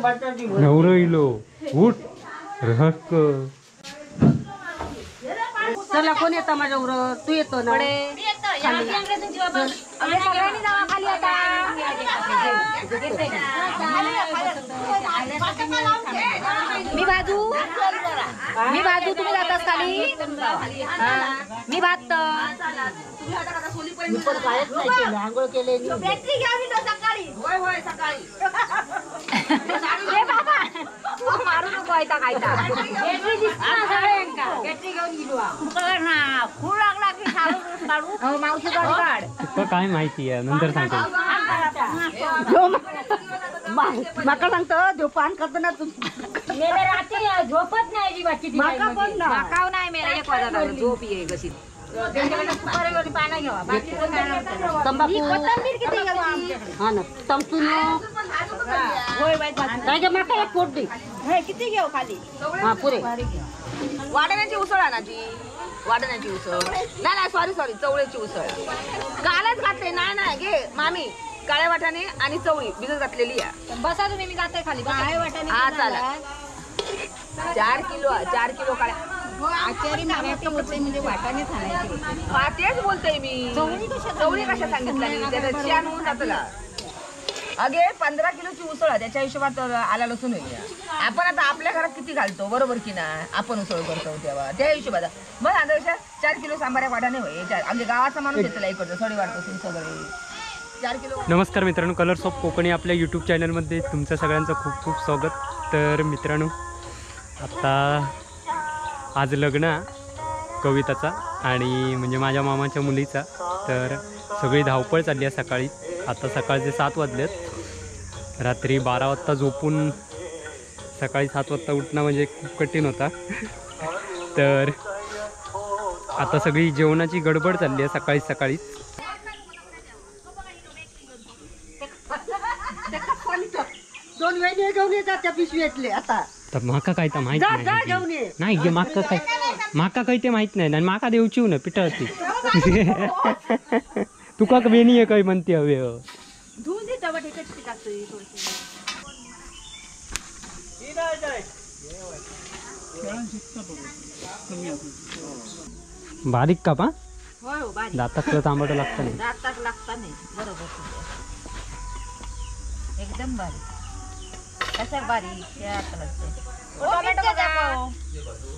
नवरो इलो उठ रहक. चला कोण येता माझ्या उर? तू येतो ना? खाली आता मी बाजू मी बाजू तुम्ही जातास खाली मी भात आंघोळ केले बाबा मारू नको आयता खायता मावशी काढ काय माहिती आहे नंतर सांगतो. माका सांगतो झोपान करतो ना तू रात्री झोपत नाही माका नाही मेला एक वाजता झोप ये कशी तंबाखू हा ना तंबू काय माका एक पोट दे किती घेऊ खाली हा पुरे. वाटाण्याची उसळ आणा ती वाटाण्याची उसळ. नाही नाही सॉरी सॉरी चवळीची उसळ कालच घातले. नाही नाही घे मामी काळ्या वाटाणे आणि चवळी भिजत घातलेली आहे. बसा तुम्ही मी जाते खाली. हा चालेल. 4 किलो 4 किलो काळ्या आचारी मराठी होते म्हणजे वाटाणे सांगायचे. हा तेच बोलते मी. चवळी कशा सांगितलं त्याचा चियान होऊन जातला. अगे 15 किलोची उसळ आहे त्याच्या हिशोबात आला लसूण होईल. आपण आता आपल्या घरात किती घालतो बरोबर की नाही? आपण उसळ करतो तेव्हा त्या हिशोबात मग आता 4 किलो सांबाऱ्या वाटाणे होय. आमच्या गावाचा माणूस येतो इकडचं सडी वाटपासून सगळे 4 किलो. नमस्कार मित्रांनो, कलर्स ऑफ कोकणी आपल्या यूट्यूब चॅनलमध्ये तुमचं सगळ्यांचं खूप खूप स्वागत. तर मित्रांनो आता आज लग्न कविताचा आणि म्हणजे माझ्या मामाच्या मुलीचा. तर सगळी धावपळ चालली आहे सकाळी. आता सकाळचे 7 वाजलेत. रात्री 12 वाजता झोपून सकाळी 7 वाजता उठणं म्हणजे खूप कठीण होता. तर आता सगळी जेवणाची गडबड चालली आहे सकाळी सकाळीच. दोन वेणी घेऊन येतात त्या पिशवीतले आता. तर माका काय तर माहित नाही. नाही गे माका काय माका काही ते माहित नाही आणि माका देऊची ना पिटाळती. तुका वेणी आहे काय म्हणते हवे. बारीक कापा दातात तांबट लागतं नाही. दातात लागता नाही बरोबर एकदम बारीक. कशा बारीक टोमॅटो बघा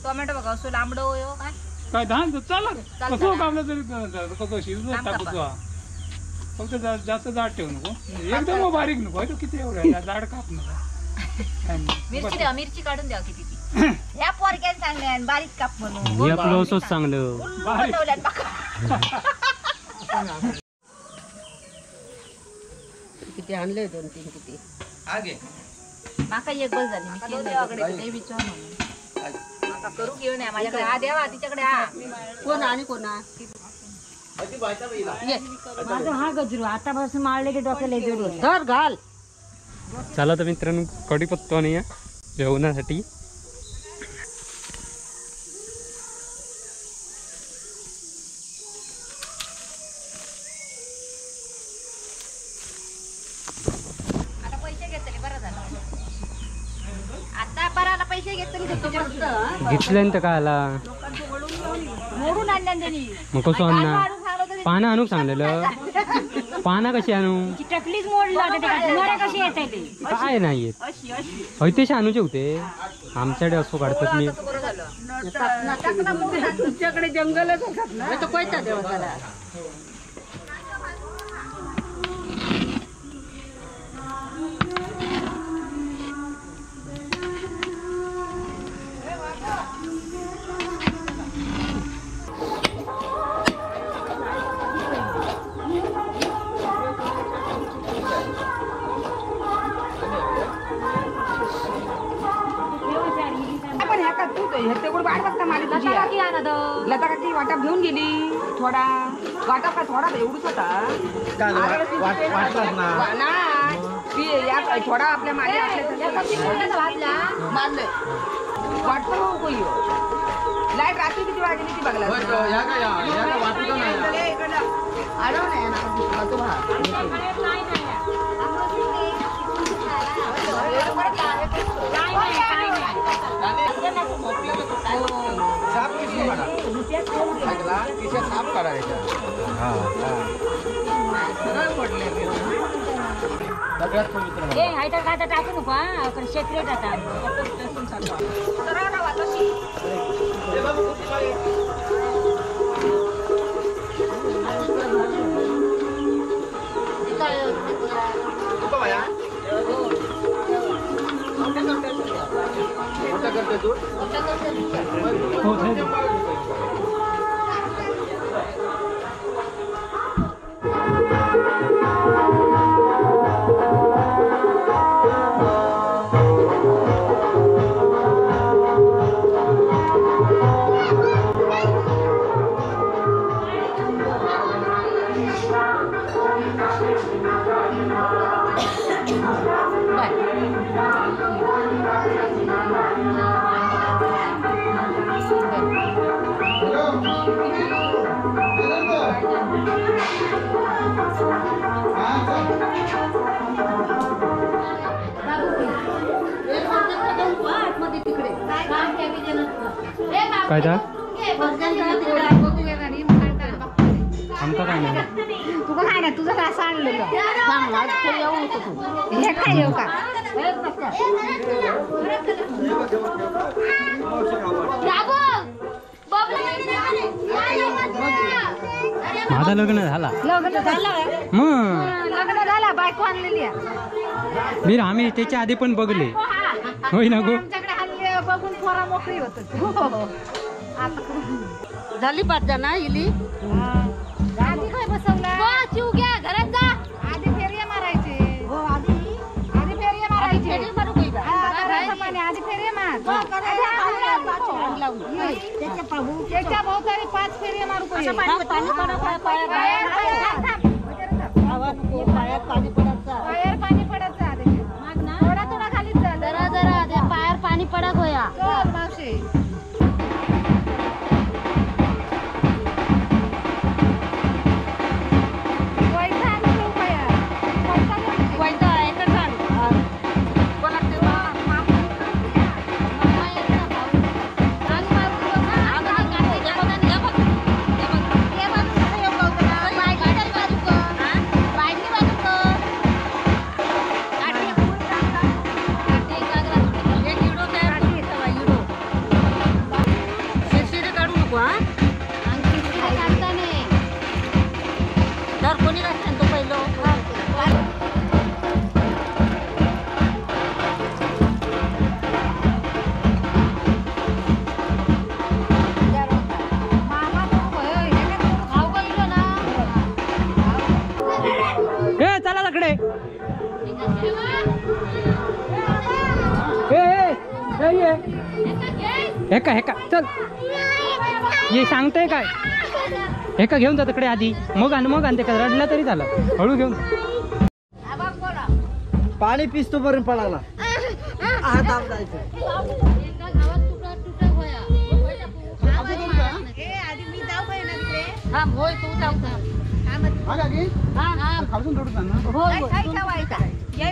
टोमॅटो बघा असो लांबडो हो काय काय धान चालत कसं कापलं तरी कसं शिजलं टाकू फक्त जास्त जाड ठेवू नको एकदम बारीक नको. तो किती एवढा जाड काप नको. मिरची द्या मिरची काढून द्या किती ती. ह्या पोरक्याने सांगल्या बारीक काप म्हणून. मी आपलं असंच चांगलं किती आणले 2-3 किती आगे माका एक बस झाली मी केलं विचार म्हणून माका करू घेऊन नाही माझ्याकडे. हा देवा तिच्याकडे. हा कोण आणि कोणा माझा हा गजरू आतापासून मारले की डोक्याला जरूर धर घाल. चला तर मित्रांनो कढीपत्ता नाही जेवणासाठी. आता पैसे घेतले बरं झालं. आता पराला पैसे घेतले घेतल्यानंतर काय आला मोडून आणल्या त्यांनी. मग कसं आणणार? पानं आणू सांगलेलं. पाना कशी आणू? टकलीच मोडला कशी येते काय नाही येत. हयतेश आणूचे होते आमच्याकडे असो काढतात. मी तुमच्याकडे जंगलच होतात ना तर कोयता देवाला. लता काकी वाटाप घेऊन गेली. थोडा वाटाप का थोडा एवढूच होता ना थोडा आपल्या मागे मारलं वाटप लाईट रात्री किती वाजली ती बघला. आडव नाही ना साफ किसून काढा. ऐकला किशा साफ काढायचा. हां सरळ पडले सगळ्यात पवित्र. ए हायता काय टाकू नको हा सेक्रेट आता. सरळ राहा तशी. काय दा आमका काय नाही तुका काय नाही तुझं रस आणलं हे काय येऊ का माझा लग्न झाला. लग्न झालं मग लग्न झाला बायको आणलेली आहे. मी आम्ही त्याच्या आधी पण बघले होय ना गो. आमच्याकडे आणले बघून पोरा मोकळी होत. झाली पाच जण इली आधी काय बसवला चिव घ्या घरात जा. आधी फेरिया मारायचे. हो आधी आधी फेरिया मारायचे. फेरी मारू पाणी आधी फेरिया मार. त्याच्या भोवताली 5 फेरिया मारू. पाणी पायात पाणी पडायचं. पायावर पाणी पडायचं. थोडा थोडा खाली जरा जरा पायावर पाणी पडत होया. चल मावशी. हेका हेका चल ये सांगतंय काय हेका घेऊन जा तिकडे आधी मग आण मग आण ते का रडला तरी झालं हळू घेऊन पाणी पिसतो पर्यंत पळाला.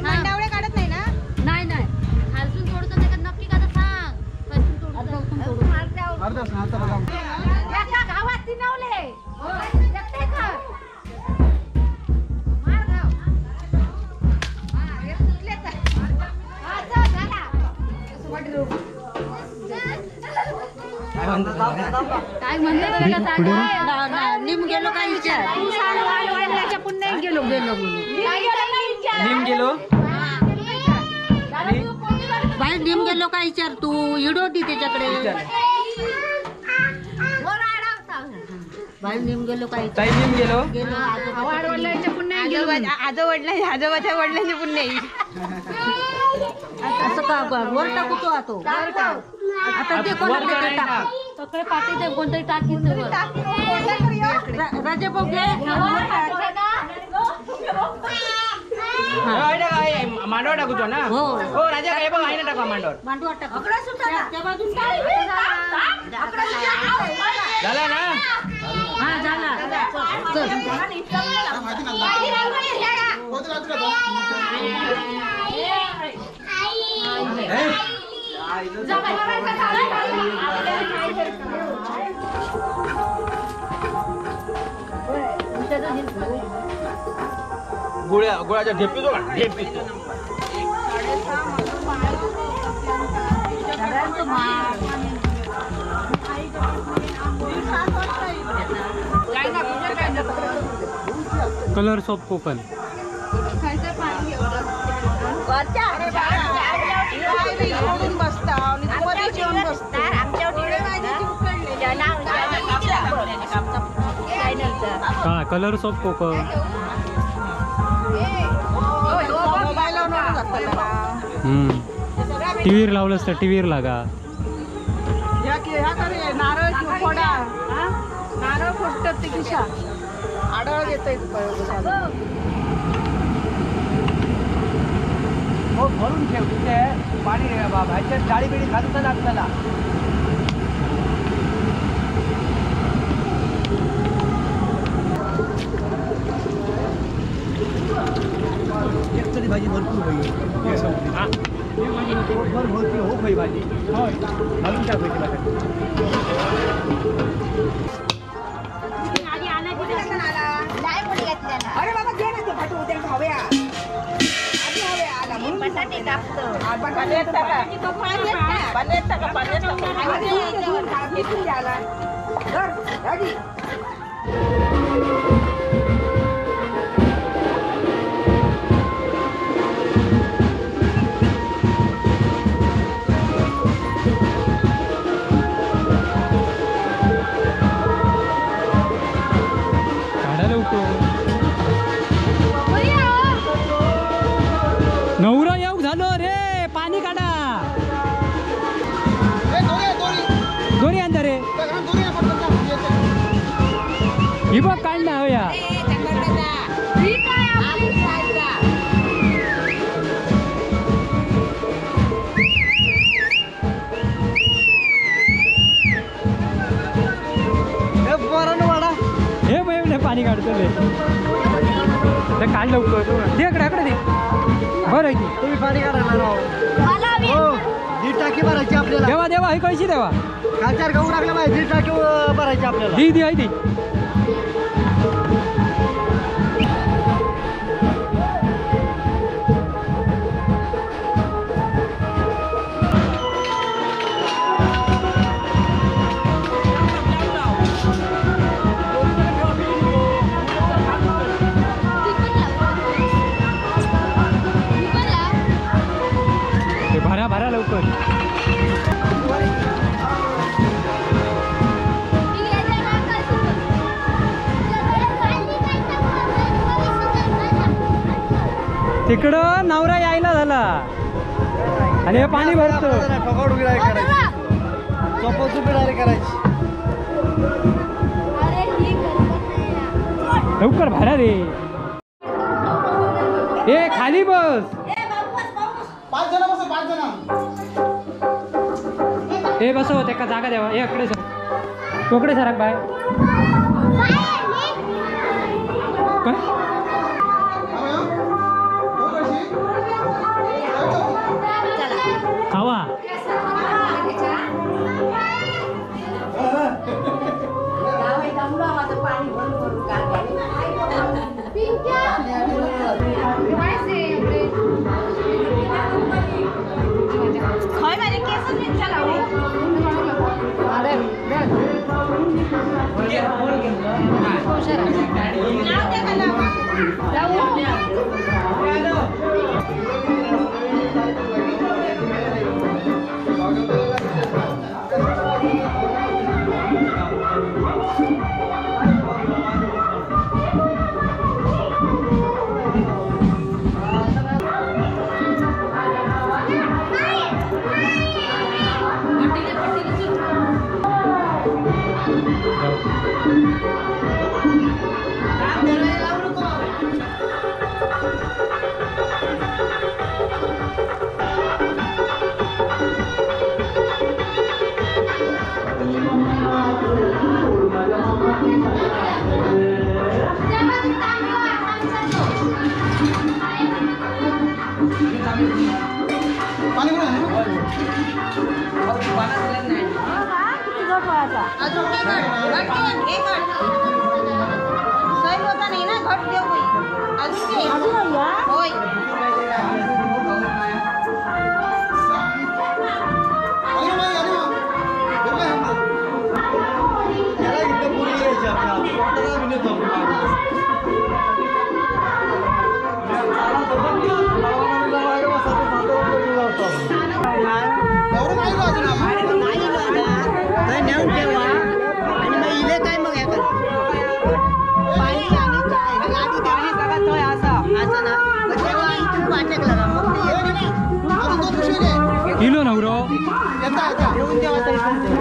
मंडावळे काढत नाही ना. नाही नाही खालसून तोडतो नाही का नक्की का सांग. गावात तिनवले काय म्हणतात निम गेलो काय विचार पुन्हा गेलो गेलो म्हणून निम गेलो बाई निम गेलो काय विचार तू इडो दी त्याच्याकडे बाई निम गेलो काय ताई निम गेलो गेलो वडिलांच्या पुन्हा गेलो. आजो वडिलांच्या आजोबाच्या वडिलांच्या पुन्हा असं का वर टाकू तो आतो आता ते कोणाकडे टाक सगळे पाठी ते कोणतरी टाकी राजे भाऊ घे. मांडवा टाकूचो ना. हो राजा काय बघ आहे ना टाका मांडवर मांडवा टाका त्या बाजून झाला ना. हा झाला. चल गुळ्या गुळाच्या ढेपीचो ढेपीचो कलर्स ऑफ कोकण. हा कलर्स ऑफ कोकण. टीव्हीवर लावलं असतं, टीव्हीवर लागा. नारळ फोडा, नारळ फोडतात ते खिशा आडळ घेता येत. भरून ठेव तिथे पाणी रे बाबा, ह्याच्यात डाळी बिळी घालून ना आपल्याला. एक तरी भाजी भरपूर होईल, भरपूर हो भाई भाजी घालून टाक. अरे बाबा घे ना तो उद्या हव्या आधी हव्या आला म्हणून बटाटे कापतो. नवरा येऊ झालो रे, पाणी काढा. दोरी आणता रे ही बघ, काढ ना हव्या. हे बाई पाणी काढतो रे, काढ लवकर. दे इकडे, इकडे दे. बरं आहे की तुम्ही पाणी काढा राव. हो दीड टाकी भरायची आपल्याला. देवा देवा ही कशी देवा. काचार गहू टाकला पाहिजे, दीड टाकी भरायची आपल्याला. दी दी आहे दी. भरा भरा लवकर. तिकडं नवरा यायला झाला आणि हे पाणी भरतो. करायची लवकर भरा रे. ए खाली बस. 5 जण बसा, 5 जण. ए बसव त्याका जागा द्यावा. ए अकडे सर, तोकडे सरक बाय. काय खावा अजून घट देऊ बाई. अजून घे. अजून होय. नेऊन ठेवा आणि मग इले काय मग हे पाणी आणि लाडू पाणी सगळं थंय आसा आसा ना मग तेव्हा इथून वाटेक लागा मग किलो नवरो येऊन तेव्हा इथून.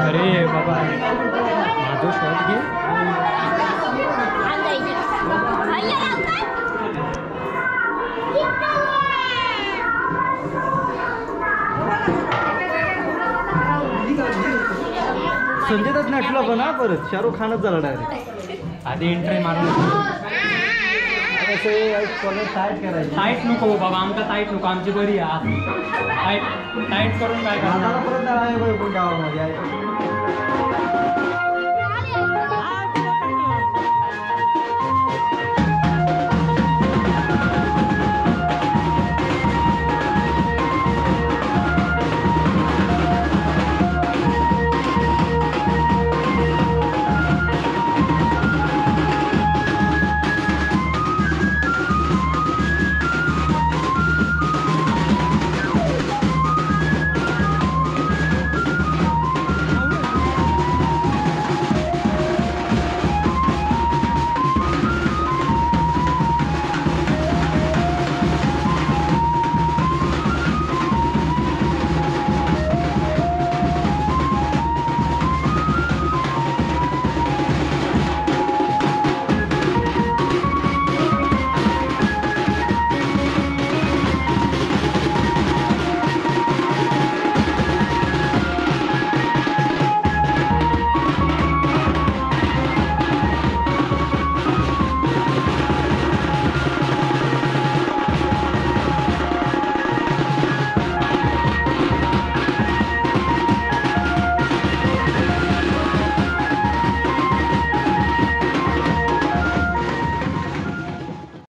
अरे बाबा माझं शॉट घे. संजय दत्त नटला पण हा परत शाहरुख खानच झाला डायरेक्ट. आधी एंट्री मारून टाईट करायची. टाईट नको बाबा, आमका टाईट नको, आमची बरी आहे. टाईट टाईट करून काय करणार परत गावामध्ये.